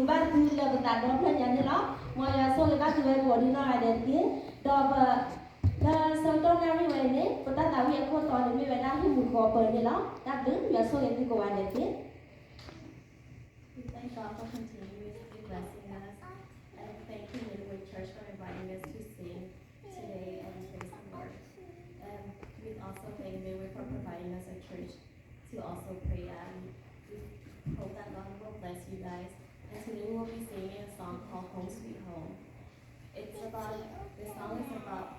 ဘၣ်သုလၢပသးဒီဖျၢၣ်ညါန့ၣ်လီၤ. မ်ယွၤဆိၣ်ဂ့ၤဘၣ်သုဝဲကိးဒံနီၢ်ဂၤဒဲးတက့ၢ်. ဒီးပ လၢဆၢကတီၢ်နၣ်ရံၣ်ဝဲအံၤန့ၣ် ပတၢ်သးဝံၣ်အခိၣ်တီန့ၣ် မ့ၢ်ဝဲဒၣ်ဟံၣ်မူဃီပၢၤန့ၣ်လီၤ. တၢ်ဘျုး ယွၤဆိၣ်ဂ့ၤသုကိးဂၤဒဲးတက့ၢ်. We thank God for continuously blessing us, and thank you, Midwood Church, for inviting us to sing today and praise the Lord. And we also thank Midwood for providing us a church to also pray at. We hope that God will bless you guys. And today we will be singing a song called Home Sweet Home. It's about, the song is about